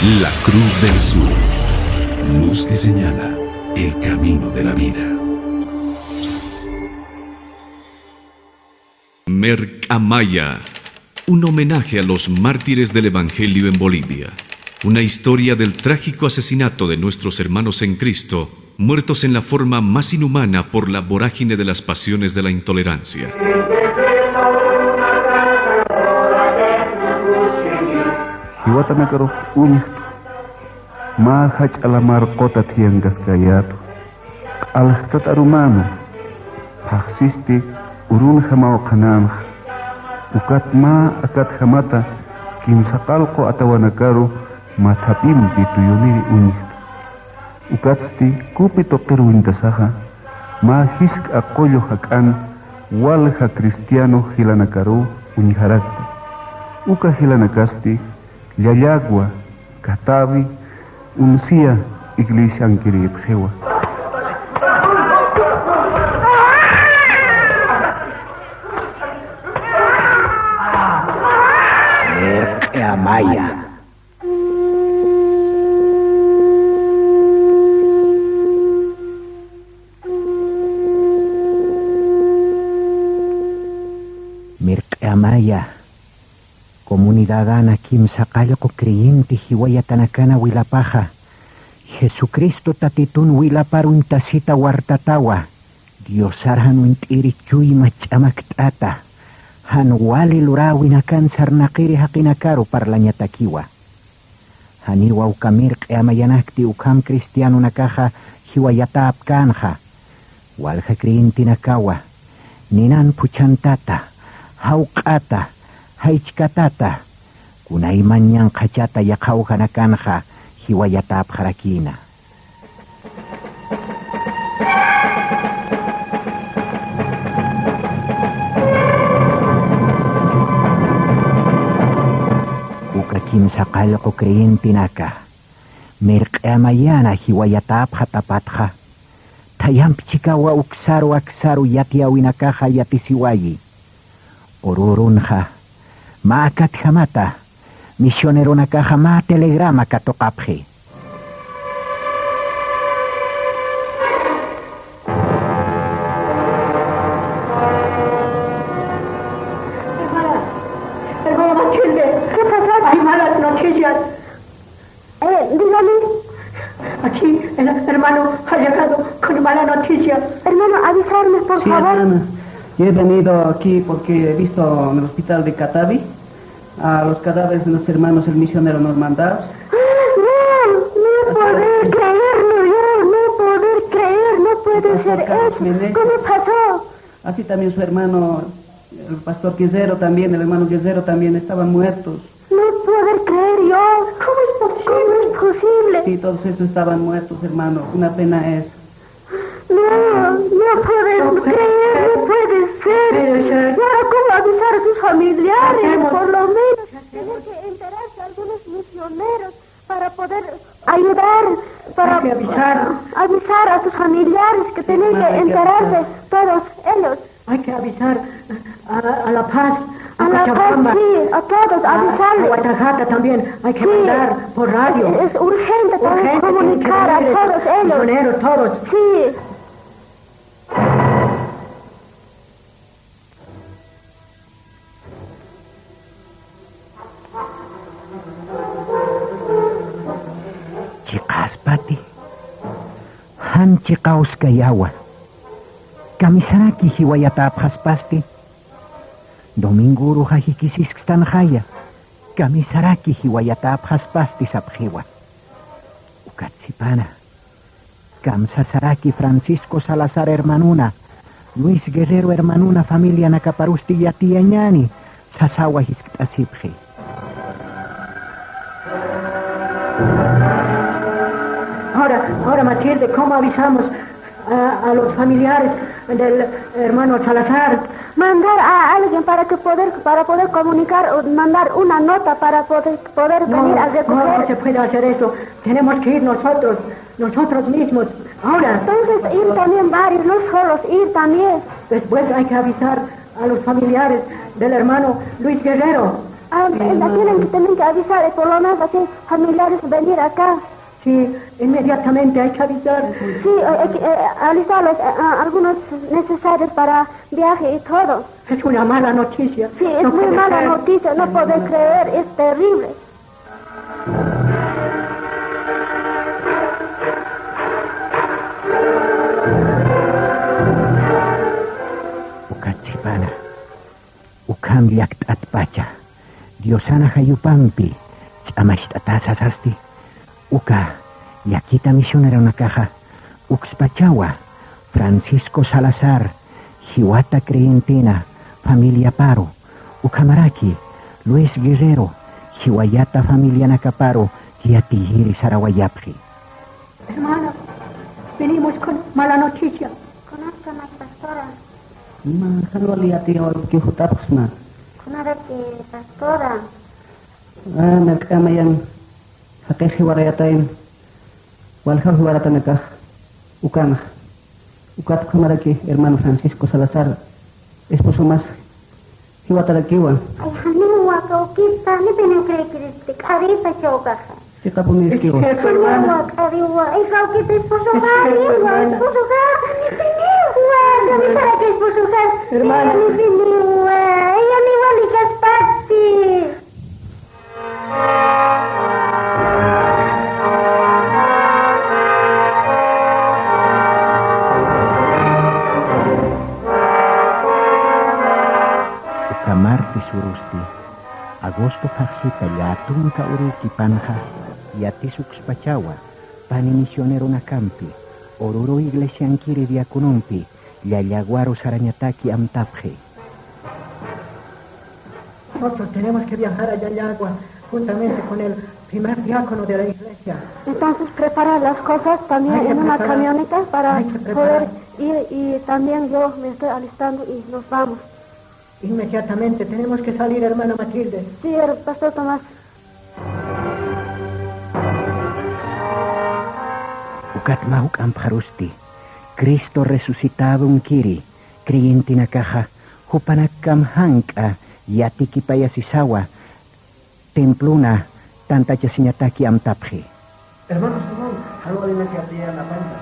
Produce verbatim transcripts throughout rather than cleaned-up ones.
La Cruz del Sur, luz que señala el camino de la vida. Merk'amaya, un homenaje a los mártires del Evangelio en Bolivia. Una historia del trágico asesinato de nuestros hermanos en Cristo, muertos en la forma más inhumana por la vorágine de las pasiones de la intolerancia. Jiwatanakarux uñjtwa, mä jach'a lamar quta thiyankaskayätwa. Q'aljtat arumanu, phaxsisti urunjamaw qhanänxa. Ukat mä akatjamata kimsa qallqu atawanakaru mathap'impi tuyuniri uñjta. Ukatsti kupi tuqiru uñtasaxa, mä jisk'a qullu jak'an walja cristiano jilanakaruw uñjarakta. Uka jilanakasti Llallagua, Catavi, Uncía iglesiankirïpxiwa. Mirq'i Amaya. Mirq'i Amaya. Comunidadana kimsa qallqu creyente jiwayatanakana wilapaxa, Jesucristo Tatitun wilapar uñtasita wartatawa, Diosar jan uñt'iri chuyma ch'amakt'ata, jan wali luräwinakan sarnaqiri jaqinakaru parlañatakiwa. Janiwa uka Mirq'i Amayanakti ukham cristianonakaxa jiwayatäpkänxa, walja creyentenakawa, ninan phuchhantata, jawq'ata, jaychkatata, kunayman ñanqhachata yaqhawjanakanxa jiwayatäpxarakïna. Uka kimsa qallqu creyentenaka, Mirq'i Amayana jiwayatäpxatapatxa, thayamp chikawa uksaru aksaru yatiyäwinakaxa yatisiwayi. Urürunxa, mä akatjamata, misioneronakaxa mä telegrama katuqapxi. Hermana, hermana Matilde, ¿qué pasa? Hay malas noticias. Eh, dígame. Aquí, el hermano ha llegado con mala noticia. Hermano, avisarme, por favor. Sí, hermana. Yo he venido aquí porque he visto en el hospital de Catavi a los cadáveres de nuestros hermanos, el misionero Normandados. ¡Ah, no! No poder creerlo, yo no poder creer, no puede ser eso. ¿Cómo pasó? Así también su hermano, el pastor Guerrero también, el hermano Guerrero también estaban muertos. No poder creer yo. ¿Cómo es posible? ¿Cómo es posible? Sí, todos esos estaban muertos, hermano. Una pena es. No, no poder creer, no puede ser. ¿Y ahora cómo avisar a sus familiares? Por lo menos tienen que enterarse algunos misioneros para poder ayudar, para avisar a sus familiares que tienen que enterarse todos ellos. Hay que avisar a, a La Paz, a Cochabamba, sí, a todos, a avisarles. A Guatagata también hay que mandar por radio. Es, es urgente para comunicar a todos ellos. Misioneros, todos. Sí. Chiqaspati, jan chiqawskayawa. Kamisaraki jiwayatäpxaspasti. Domingo uruxa jikisiskstanxaya. Kamisaraki jiwayatäpxaspasti sapxiwa. Ukatsipana. Kamsasaraki Francisco Salazar hermanuna, Luis Guerrero hermanuna familianakaparusti yatiyañäni, sasawa jiskt'asipxi. Ahora, ahora, Matilde, ¿cómo avisamos a, a los familiares del hermano Salazar? Mandar a alguien para que poder, para poder comunicar o mandar una nota para poder, poder venir a recoger. No, no, no se puede hacer eso. Tenemos que ir nosotros, nosotros mismos. Ahora. Entonces ir también varios, no solos, ir también. Después hay que avisar a los familiares del hermano Luis Guerrero. Ah, eh, tienen que, tienen que avisar, eh, por lo menos así, familiares venir acá. Sí, inmediatamente hay que avisar. Sí, eh, eh, eh, alisarlos, eh, ah, algunos necesarios para viaje y todo. Es una mala noticia. Sí, es muy mala noticia, no puedo creer, es terrible. Ukat chhipana, ukham llakt'atpacha, Diosana jayupampi ch'amacht'atasa sasti, uka llakita misioneronakaxa ukspachawa Francisco Salazar jiwata creyentina familiaparu, ukhamaraki Luis Guerrero jiwayata familianakaparu yatiyiri sarawayapxi. Hermana, venimos con mala noticia. Kunaskas, pastora? Ima, jan wali yatiyawayapki jutapxsna. Kunaraki, pastora? Ah, mirq'amayan, jaqix jiwarayatayna, waljaw jiwaratanakax ukanxa. Ukat ukhamaraki hermano Francisco Salazar esposomas jiwatarakiwa. Ay, janiwa, kawkita, ni piniw creekiristi, k'aripacha ukaxa. Chiqapuniskiwa. Janiwa, k'ariwa, ay, kawkita, esposoxa, janiwa, esposoxa, ni piniwa, kamisaraki esposoxa. Hermana. Ni piniwa, ella ni wali kaspati. Uka martes urusti, agosto phaxsita llätunka urukipanxa, yatis ukspachawa pani misioneronakampi, Oruro iglesiankiri diaconompi, Llallaguaru sarañataki amtapxi. Nosotros tenemos que viajar a Llallagua juntamente con el primer diácono de la iglesia. Entonces, preparar las cosas también en una camioneta para poder ir, y también yo me estoy alistando y nos vamos. Inmediatamente tenemos que salir, hermana Matilde. Sí, her-, pastor Tomás. Ukat mä juk'ampxarusti, Cristo resucitadonkiri creyentenakaxa, jupanakkam jank'a yatikipayasisawa templona tantachasiñataki amtapxi. Hermano Simón, jan walinak yatiyänapañta.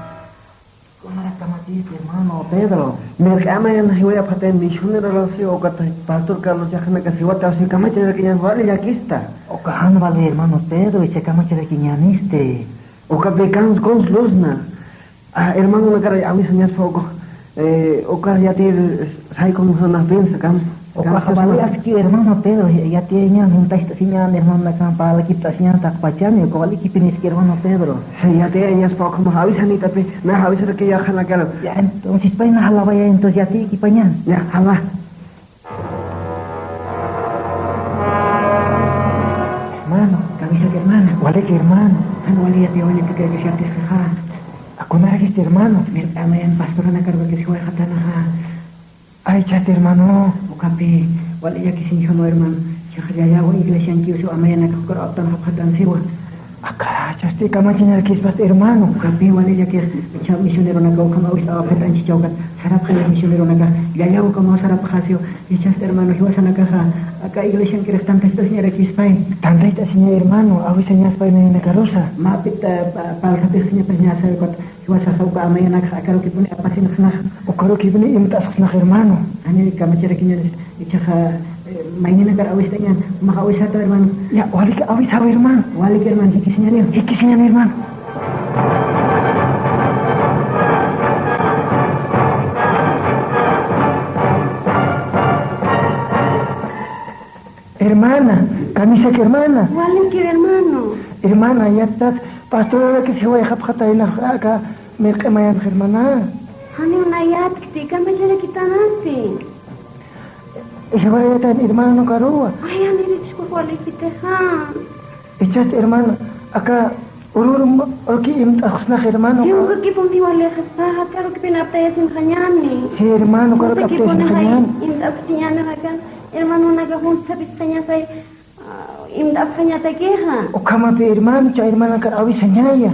Kunarak kamachisti, hermano Pedro? Mirq'amayan jiwayapxatayna misionerorasiw, ukat pastor Carlos yaqhanaka jiwatasiw kamachirakiñän, wali llakista. Uka jan wali, hermano Pedro, jichha kamachirakiñänisti. Ukapi kans, kans lusna. Ah, hermanonakar awisañaspa ukux, eh, uka yatiyir saykun junax pinsa, kams. Ukaxa wali aski, hermano Pedro, yatiyañän, junt'acht'asiñän, hermanonakan parlakipt'asiñän taqpachani, uka walikipiniski, hermano Pedro. Sí, yatiyañaspa ukhamax awisanïtapï, nax awisarakiw yaqhanakaru. Ya, entonces, pay nax alawaya, entonces, yatiykipañän. Ya, jala. Hermano, kamisaki hermana. Waliki hermano. Jan wali yatiyawañatakiraki yatisqixa. Kunarakisti hermano? Mirq'amayan, pastoranakar jiwayxatanaxa. Ay, jichhasti hermano. Ukapi wali llakisiñjamaw hermano. Jichhax Llallawa iglesiankiw siw amayanakax ukar aptanxapxatansiwa. Aka, jichhasti kamachañarakispasti hermano. Ukapi wali llakix, jichha misioneronakaw ukham awist'awapxatanchicha ukat. Sarapxay misioneronakax, Llallawa ukhamaw sarapxasiw. Jichhasti hermano, jiwasanakaxa aka iglesiankirix tantachasiñarakispay. Tantachasiñay hermano, awisañaspay naynakarusa. Mä pit, eh, pa-, parlxatisiñapasiñäsa ukat. Jiwasaxa uka amayanakxa akarukipuni apasinxsnax. Ukarukipuni imt'asxsnax, hermano. Jani kamachirakiñänisti, jichhaxa, eh, mayninakar awist'añän, jumax awisata, hermano. Ya, waliki awisaw, hermano. Waliki, hermano, jikisiñäniw. Jikisiñäni, hermano. Hermana, kamisaki hermana. Waliki, hermano. Hermana, yattat, pastorarakis jiwayxapxataynax aka mirq'imayanx, hermana. Janiw nayatkti, kamachirakitanasti. Jiwayatan hermanokaruwa. Ay, janirïtix uka walikitixa. Jichhasti hermano, aka Ururum uki imt'asxsnax, hermano. Jiwkakipuni walixsnaxa, akarukipin aptayasinxañäni. Sí, hermano, ukaruk aptayasinxañäni. Imt'apxiñäni, aka hermanonakax junt'apxañasay, ah, imt'apxañatakixa. Ukhamapï, hermano, jichha hermanakar awisañaya.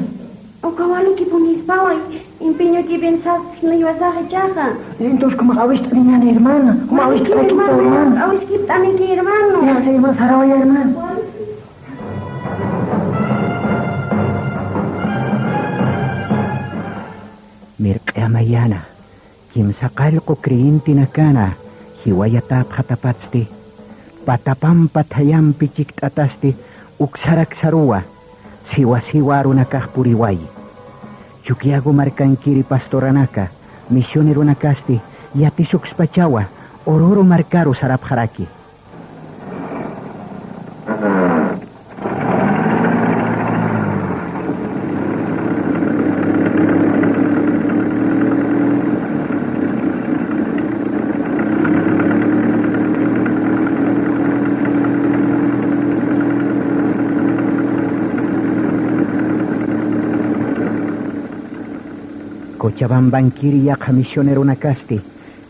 Uka walikipunispawa, empeño que pensas, no iba a saber chaja. Entonces, como awicht'aniñan, hermana, como awicht'anaki, hermana, hermana. Awiskipt'anaki, hermano. Ya, sí, hermana, sarawaya, hermana. Mirq'i amayana, kimsa qallqu creyentenakana jiwayatäpxatapatsti, patapampa thayampi chikt'atasti uksaraksaruwa, siwa siwa arunakax puriwayi. Chukiyago markankiri pastoranaka, misioneronakasti yatisukspachawa Oruro markaru sarapxaraki. Cochabambankiri yaqha misioneronakasti,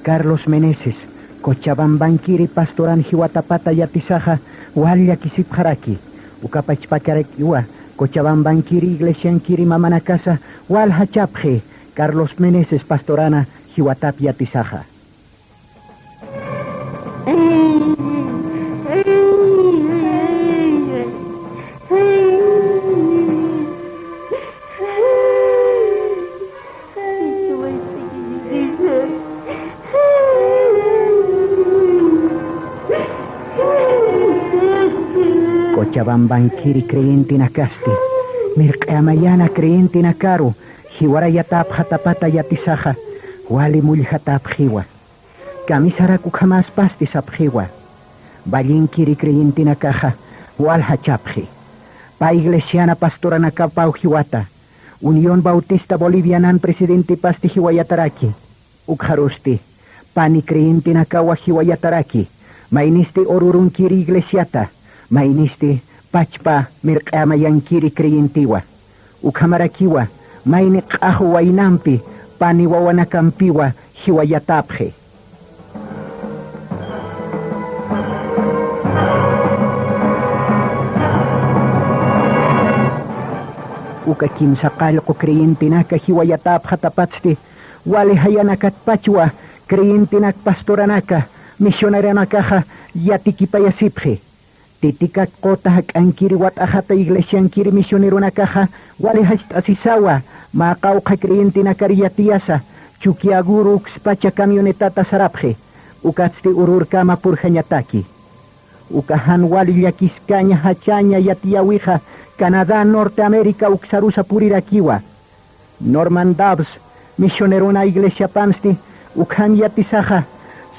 Carlos Meneses, Cochabambankiri pastoran jiwatapata yatisaxa wal llakisipxaraki. Uka pachpakarakiwa Cochabambankiri iglesiankiri mamanakasa wal jachapxi Carlos Meneses pastorana jiwatap yatisaxa. Cochabambankiri creyentenakasti, mirq'i amayana creyentenakaru jiwarayatäpxatapata yatisaxa, wali mulljatäpxiwa. Kamisarak ukhamäspasti sapxiwa. Vallenkiri creyentenakaxa wal jachapxi. Pä iglesiana pastoranakapaw jiwata, Unión Bautista Bolivianan presidentepasti jiwayataraki. Ukxarusti, pani creyentenakawa jiwayataraki, maynisti Orurunkiri iglesiata, maynisti pachpa mirq'i amayankiri creyentiwa. Ukhamarakiwa, mayni q'axu waynampi pani wawanakampiwa jiwayatäpxi. Uka kimsa qallqu creyentenaka jiwayatäpxatapatsti, wali jayanakatpachwa creyentenak pastoranaka, misioneronakaxa yatikipayasipxi. Titicaca quta jak'ankiri wat'axata iglesiankiri misioneronakaxa wali jacht'asisawa, mä qawqha creyentenakar yatiyasa, Chuquiaguru ukspacha camionetata sarapxi, ukatsti Orurkama purjañataki. Uka jan wali llakiskaña jachaña yatiyäwixa Canadá, Norteamérica uksarusa purirakiwa. Norman Dobbs misionerona iglesiapansti ukham yatisaxa,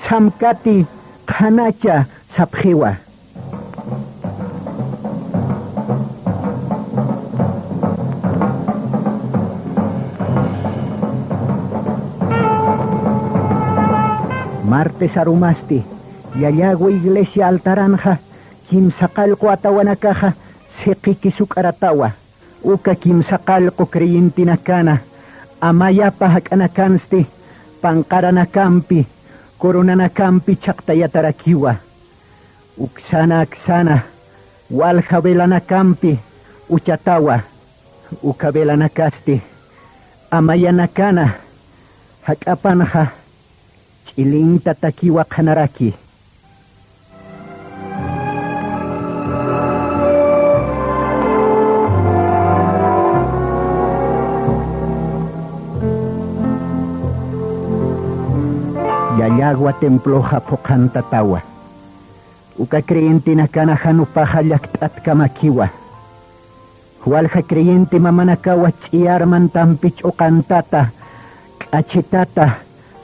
samkati qhanacha sapxiwa. Martes arumasti, Llallagua iglesia altaranxa kimsa qallqu atawanakaxa siqi kisuk'aratawa. Uka kimsa qallqu creyentenakana amayapa jak'anakansti panqaranakampi, coronanakampi chhaqtayatarakiwa. Uksana aksana walja velanakampi uchatawa. Uka velanakasti amayanakana jak'apanxa ch'ilintatakiwa qhanaraki. Llallagua temploxa phuqhantatawa. Uka creyentenakana jan upaxa llakt'atkamakiwa. Walja creyente mamanakawa ch'iyar mantampi ch'uqantata, k'achitata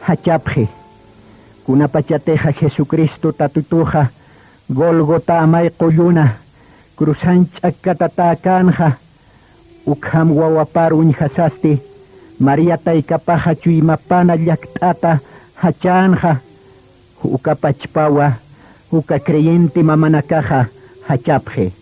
jachapxi. Kunapachatixa Jesucristo Tatutuxa Gólgota amay qulluna cruzan ch'akkatatäkänxa, ukham wawapar uñjasasti, María taykapaxa chuymapana llakt'ata jachänxa, uka pachpawa uka creyente mamanakaxa jachapxi.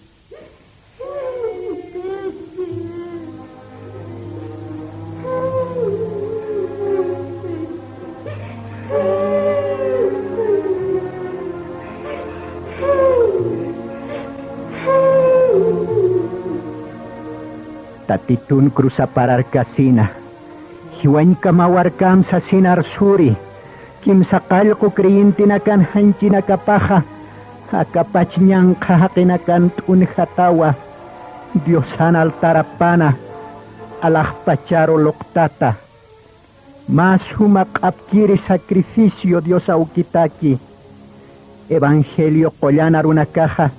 Tatitun cruzapararkasina, jiwañkamawarkam sasina arsuri, kimsa qallqu creyentinakan janchinakapaxa, akapach ñanqha jaqinakan t'unjatawa, Diosan altarapana alaxpacharu luqtata. Mä suma q'apkiri sacrificio Dios awkitaki. Evangelio qullan arunakaxa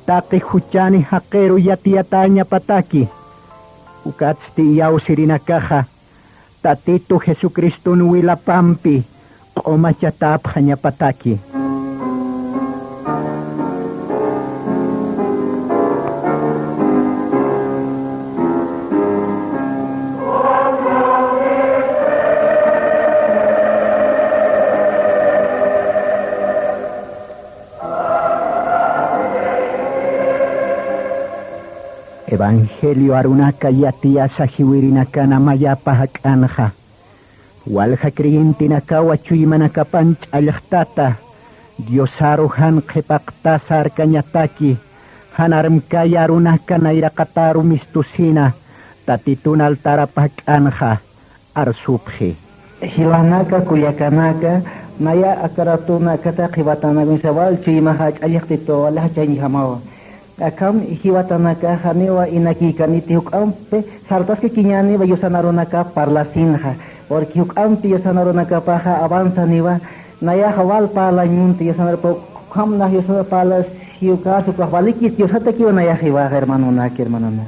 taqi juchani jaqiru yatiyatäñapataki. Ukatsti iyawsirinakaxa Tatitu Jesucriston wilapampi q'umachatäpxañapataki. Evangelio arunaka yatiyasa jiwirinakana mayapa jak'anxa. Walja creyentenakawa chuymanakapan ch'allxtata, Diosaru jan qhipaqtasa arkañataki, jan armkaya arunaka nayraqataru mistusina, Tatitun altarap jak'anxa arsupxi. Jilanaka, kullakanaka, naya aka ratuna akata qhiwatanaknisa wal chuymaxa ch'allxtitu, wal jachañjamawa. Akham jiwatanakaxa janiwa inakïkaniti, juk'ampi sartaskakiñäniwa yusan arunaka parlasinxa. Porque juk'ampi yusan arunakapaxa avanzaniwa, nayaxa wal parlañ munti yusan arupa, ukham nax yusan parlasiw ukax, ukax walikis Diosatakiw nayax jiwaxa, hermanonak, hermanonak.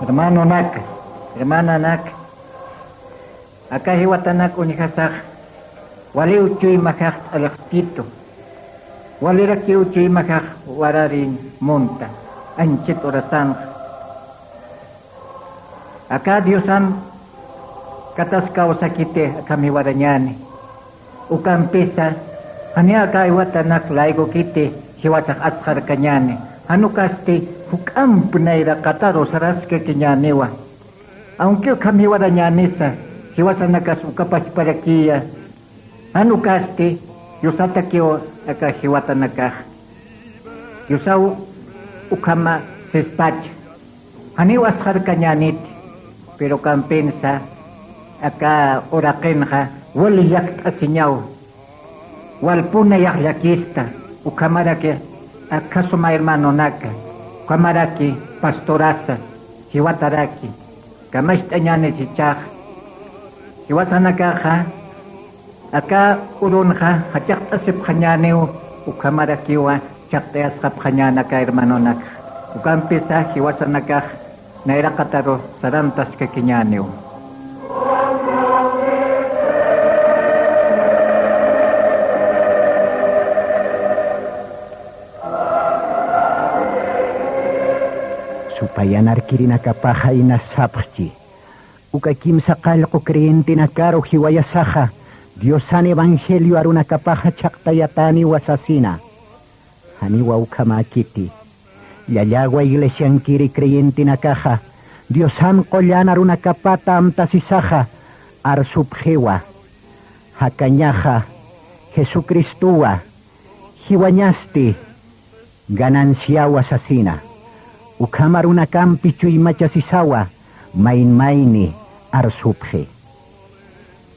Hermanonak, hermananak. Aka jiwatanak uñjasax, waliw chuymajax ch'allxtitu, walirakiw chuymajax warariñ munta, anchit urasanxa. Aka Diosan kataskaw sakiti akham jiwarañäni. Ukampisa, janiw aka jiwatanak laykukiti jiwasax asxarkañäni. Jan ukasti juk'amp nayraqataru saraskakiñäniwa. Aunque ukham jiwarañänisa, jiwasanakas uka pachparakïya. Jan ukasti, Diosatakiw aka jiwatanakax. Diosaw ukhama sispacha. Janiw asxarkañäniti, pero ukampinsa, aka uraqinxa wali llakt'asiñaw. Walpun nayax llakista, ukhamaraki akha suma hermanonaka, ukhamaraki pastorasa, jiwataraki, kamacht'añänis jichhax. Jiwasanakaxa, aka urunxa jachaqt'asipxañäniw, ukhamarakiwa chhaqt'ayasxapxañän aka hermanonakxa. Ukampisa jiwasanakax nayraqataru sarantaskakiñäniw. Supayan arkirinakapaxa inas sapxchi. Uka kimsa qallqu creyentenakaru jiwayasaxa, Diosan evangelio arunakapaxa chhaqtayatäniwa sasina. Janiwa ukhamäkiti. Llallawa iglesiankiri creyentenakaxa, Diosan qullan arunakapata amtasisaxa, arsupxiwa. Jakañaxa, Jesucristowa, jiwañasti, gananciawa sasina. Ukham arunakampi chuymachasisawa, mayn mayni arsupxi.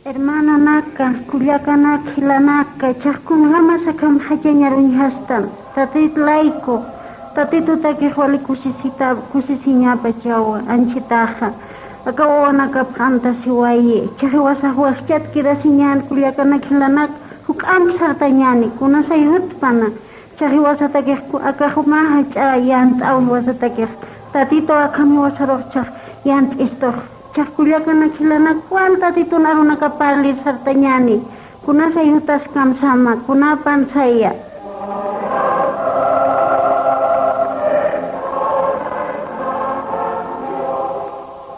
Hermanonaka, kullakanaka, jilanaka, jichhax kunjamas akham jachañar uñjastam, Tatit layku, Tatitutakix wali kusisita, kusisiñapachawa, anchitaxa. Aka wawanakap amtasiwayi, jichhax jiwasax wajchat quedasiñän, kullakanaka, jilanaka, juk'amp sartañäni, kunasay jutpana. Jichhax jiwasatakix ku-, aka juma jach'a yant'aw jiwasatakix. Tatituw akham jiwasarux jichhax yant'istux. Jichhax kullakanak jilanak wal Tatitun arunakap parlir sartañäni. Kunasay jutas kamsama, kunapan saya.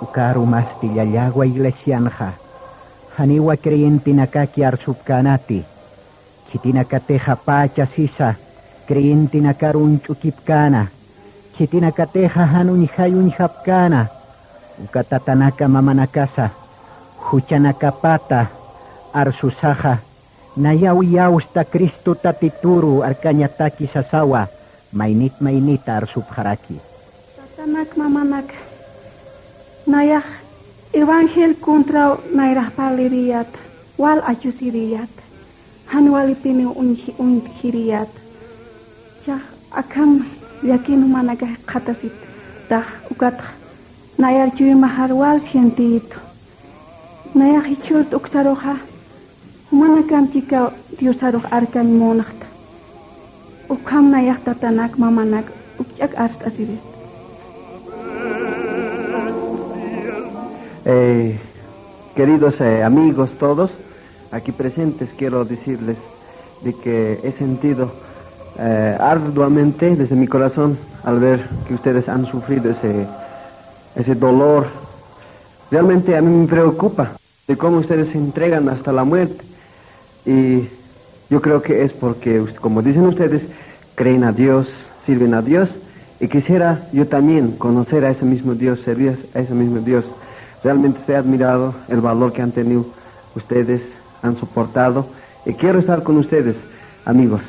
Uka arumasti llallawa iglesianxa, janiwa creyentenakaki arsupkänati. Khitinakatixa pächasisa creyentenakaru uñch'ukipkäna, khitinakatixa jan uñjay uñjapkäna, uka tatanaka mamanakasa juchanakapata arsusaxa, Nayaw iyawsta Cristo Tatituru arkañataki sasawa, maynit maynita arsupxaraki. Tatanak mamanak, nayax evangel contraw nayrax parliriyät, wal achusiriyät, jan walipiniw uñji-, uñtjiriyät. Chax akham llakin jumanakax jikxatasiptax, ukatxa nayar chuymaxar wal sientiyitu. Nayax jichhürt uksaruxa, jumanakamp chikaw Diosarux arkañ munxta. Ukham nayax tatanak mamanak ukch'ak arst'asirista. Eh, queridos, eh, amigos todos aquí presentes, quiero decirles de que he sentido, eh, arduamente desde mi corazón al ver que ustedes han sufrido ese, ese dolor. Realmente a mí me preocupa de cómo ustedes se entregan hasta la muerte. Y yo creo que es porque, us-, como dicen ustedes, creen a Dios, sirven a Dios, y quisiera yo también conocer a ese mismo Dios, servir a ese mismo Dios. Realmente estoy admirado el valor que han tenido ustedes, han soportado, y quiero estar con ustedes, amigos.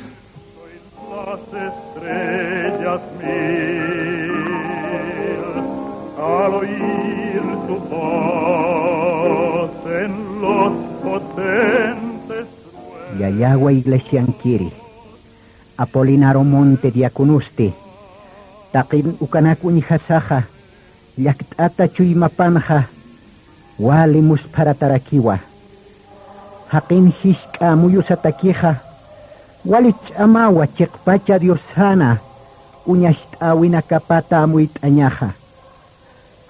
Las estrellas mil, al oír tu voz en los potentes cielos. Yayawa iglesiankiri, Apolinaro Monte diaconosti, taqin ukanak uñjasaxa, llakt'ata chuymapanxa, wali muspharatarakiwa. Jaqin jisk'a amuyusatakixa, wali ch'amawa chiqpacha Diosana, uñacht'äwinakapata amuyt'añaxa.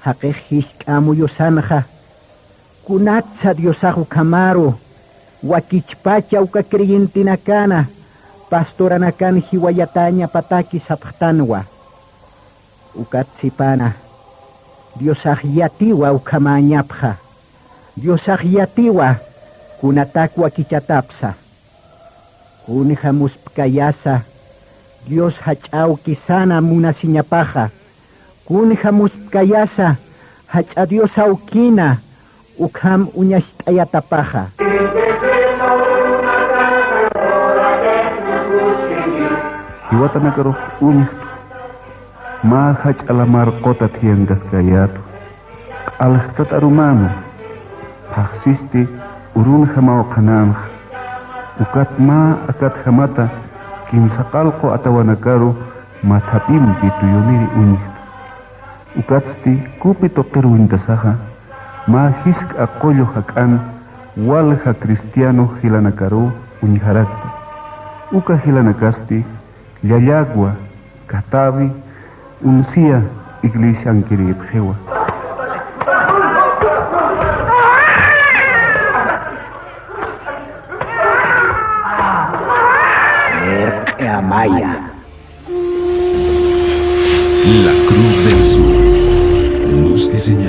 Jaqix jisk'a amuyusanxa, kunatsa Diosax ukhamaru, wakichpacha uka creyentenakana, pastoranakan jiwayatäñapataki sapxtanwa. Ukat sipana, Diosax yatiwa ukhamäñapxa. Diosax yatiwa kunatak wakichatapsa. Kunja muspkayasa Dios jach'awki sana munasiñapaxa. Kunja muspkayasa jach'a Dios awkina ukham uñacht'ayatapaxa. Jiwatanakarux uñjtwa, mä jach'a lamar quta thiyankaskayätwa, q'aljtat arumänwa, phaxsisti urunjamaw qhanänxa, ukat mä akatjamata kimsa qallqu atawanakaru mathapimpi tuyuniri uñjtwa. Ukatsti kupi tuqir uñtasaxa, mä jisk'a qullu jak'an walja cristiano jilanakaruw uñjarakta. Uka jilanakasti Llallagwa, Katavi, Uncia iglesiankirïpxiwa. Mirq'i Amaya. La Cruz del Sur. Luz de señal.